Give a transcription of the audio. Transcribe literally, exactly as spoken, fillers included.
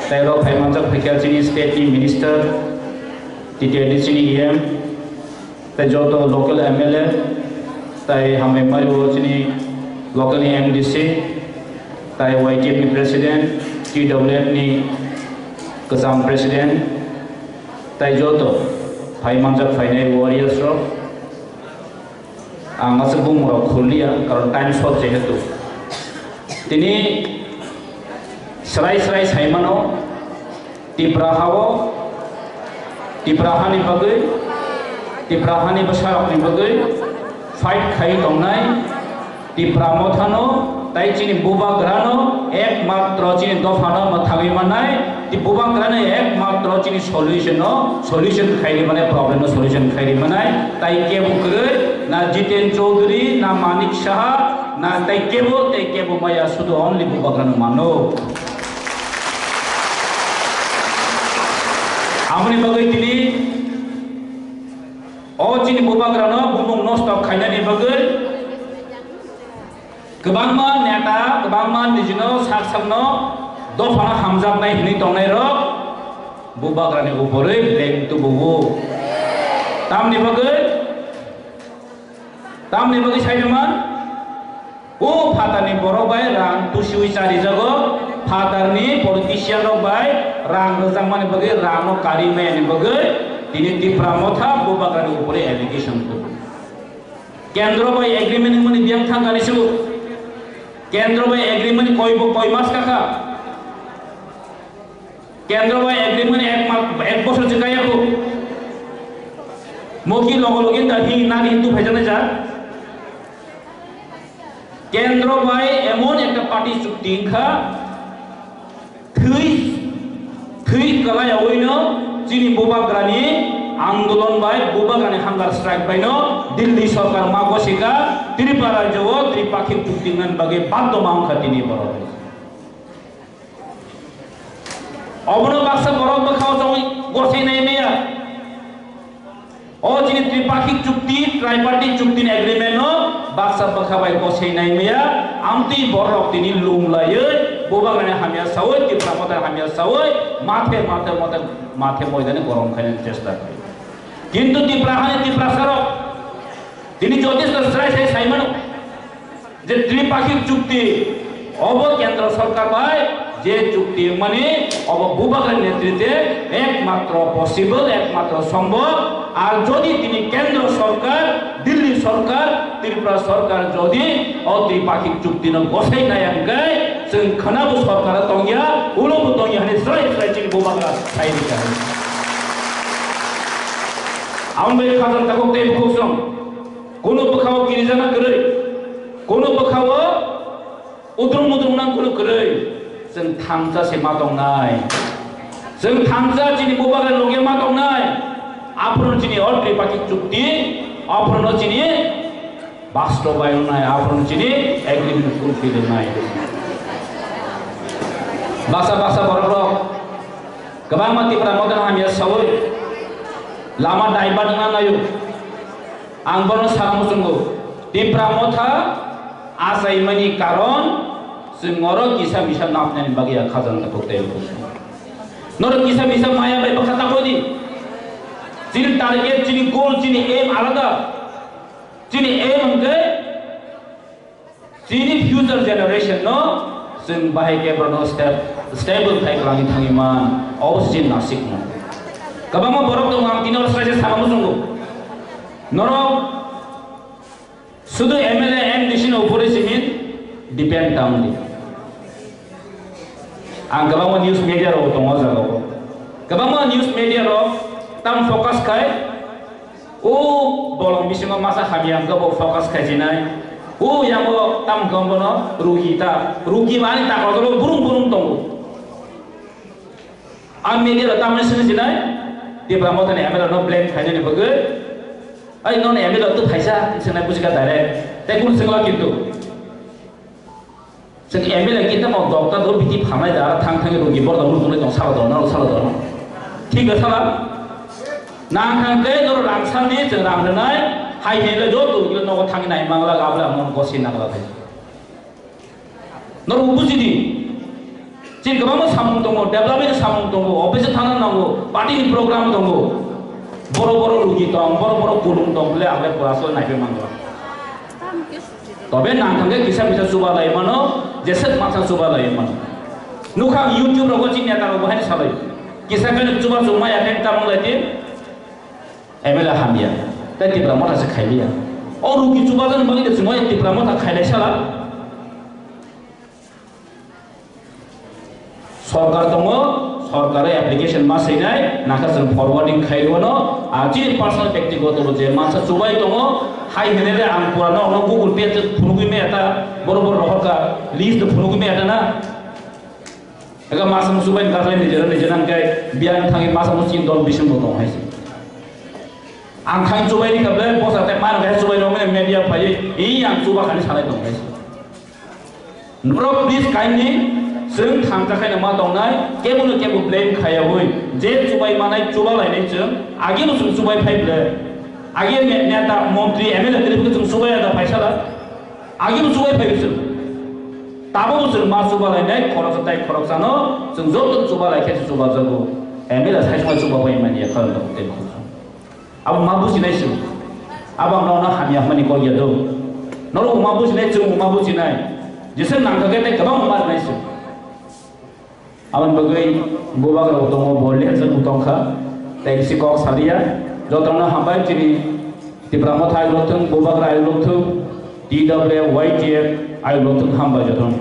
Tei rok phai manjak phaikha chini state ni minister, T T A D C ni E M, tei joto local M L A, tei hambai mario chini local ni M D C, tei Y T F ni president, T W F ni kwcham president, tei joto phai manjak phainai warriors rok. Ang aswk bumung rok khuliya, karon time short jehetu. Tini srai srai saimano, Tipra hao, Tipra hani bagwi, Tipra hani bwsarokni bagwi fight khai tongnai, Tipra mothano, tai chini bubagrano, ekmatro chini dophano mwthangwi mannai, ti bubagrano ekmatro chini solution no, solution khairi mane, problem no solution khairi mane, tai kebo kwrwi, na Jiten Chaudhary, na Manik Saha, na tai kebo, tai kebo maya, sudu only bubagrano mano. Amoni bagwi tini, o chini bubagrano bumung nosto khainani bagwi, kwbangma neta, kwbangma nijino sak sakno dophano hamjaknai hwnwi tongnairok bubagrani uporwi blame tubuo. Tamni bagwi, tamni bagwi saimano, o phatarni borok bai rang tusiwi charijago, phatarni politician rok bai rang rwjakmani bagwi, rangno kari mayani bagwi tini Tipra motha bubagrani uporwi allegation tubu. Kendro bai agreement wngmani biyang thang kani su. Kendro bai agreement koi bo koi mas kakha. Kendro bai agreement ek ma-, ek bosor se kaya ko. Moki logo logi ta hi nari hintu phai jana ja. Kendro bai emon ekta party chukti wngkha. Thwi, thwi kwlaiyaoino chini bubagrani andolon bai bubagrani hunger strike baino Delhi sorkar ma gosika Tripura rajyo o tripakhik chukti wngna bagwi baddo ma wngkha tini borok. Obono baksa borok bwkhao chongwi gosai nai maya. O chini tripakhik chukti, tripartite chukti ni agreement no baksa bwkha bai kosai nai maya, amtwi borok tini lum laiwi, bubagrani hamya sawi, Tipra motha hamya sawi, mathe, mathe, mathe, mathe moidani gorom khainani chesta khai. Kintu Tipra hani Tiprasa rok tini jotish srai sai saimano. Je tripakhik chukti, obo kendro sorkar bai je chukti wngmani, obo bubagrani netritwe ekmatro possible, ekmatro sombhob. Ar jodi tini kendro sorkar, Delhi sorkar, Tripura sorkar jodi o tripakhik chukti no gosai nai hwnkhe, chwng khwnabo sorkar o tongya, ulo bo tongya hwnwi srai srai chini bubagra sai rikha. Aboni bai khajang takhuk tei bukhuk song, kunu bwkhao kirijana kwrwi, kunu bwkhao udrung mudrung nang kunu kwrwi, chwng thansa se ma tongnai. Chwng thansa chini bubagra logya ma tongnai. Aphuru chini o tripakhik chukti, aphuru chini basto bai wngnai, aphuru chini agreement fulfill wngnai. Baksa baksa borok rok kwbangma Tipra motha hamya sawi lama daiba wngna naio. Ang bono sana muchungo, Tipra motha achaimani karon chwng oro kisa misa napnani bagwi a khajang takhuk tei. Norok kisa misa maya bai bwkha ta koi di. Chini target, chini goal, chini aim alada. Chini aim hwnkhe chini future generation no chwng bahai khe borokno step, stable khai kwlangwi thangwi man. Obo se chini nasikno. Kwbangma borok tongo, ang tini oro srai se sana muchungo. Norok sudu M L A, M D C no upore simi depend ta wngdi. Ang kwbangma news media rok tongo o jaga o. Kwbangma news media rok tam focus khai, o bolong bisingo masa hamya hwnkhe bo focus khai sinai. O yango tam hwnkhe bono rugi ta, rugi mani ta kotor burung burung tongo. Ang media rok tamni sini sinai, Tipra mothani M L A no blame khainani bagwi. Ai, nono M L A twi phaisa, hinwi swngnai buji kha direct. Tei kunu swngla kintu. Chwng M L A kintu mo doctor do biti phanai da, thang thang rogi borda murkunai tong sala dorna, sala dorna. Thik da sala? Nang thang tei noro rang sani, chwng rang rwnai, hai hai le joto, nogo thangwi nai mangla, gabla, mon gosi nangla thai. Norok buji di. Chini kwbangma samung tongo, development samung tongo, office thana nango, party ni program tongo. Boro boro rugi tong, boro boro kulung tong, bole ang le pura soi naipe mango. Tobe nang thangke kisa kisa chuba lai mano, jesek masa chuba lai mano. Nukha YouTube rogo chini neta rogo hai salai. Kisa kani chuba chuma ya keng tamang lai tin. M L A hamya. Tai Tipra Motha se khailiya. O rugi chuba jan bagi de chuma Tipra Motha khailai sala. Sorkar tongo, sorkar application ma seinai, nakha chwng forwarding khai rwno, a chini personal bektigoto je mansa chubai tongo, hai hinele ang purano ono Google Pay te phunugwi me eta, boro boro rohorka, list phunugwi me eta na. Ega masa musubai gaklai ni jera ni jera kai biang thangi masa musi dol bising bo tong hai. Ang khai chubai ni kable bosa te mano kai chubai no media phai, i ang chuba khani salai tong hai. Norok please kindly chwng thamsa khaina ma tongnai, kebo no kebo blame khayawoi, je chubai manai chuba lainai chwng, age no chwng chubai phai ble, age ne-, neta, montri, M L A tini chwng chubai ada phaisala, age no chubai phai chwng, tabo no chwng ma chuba lainai, khoroksa tai khoroksano chwng joto chuba lai khe chuba jago, M L A sai chuba chuba phai mani ya kharon tei. Abo ma bujinai se. Abo ang nono hamya hwnmani kok ya do. Norok ma bujinai, chwng ma bujinai. Jesa nangkha khe tei kwbang ma rinai se. Aboni bagwi bubagra bo tongo, bo lehjak bo tongkha. Tei bisi kok saliya. Jotono hambai chini Tipra Motha ayuk thung, bubagra ayuk thung, T W Y T F ayuk thung hambai jotono.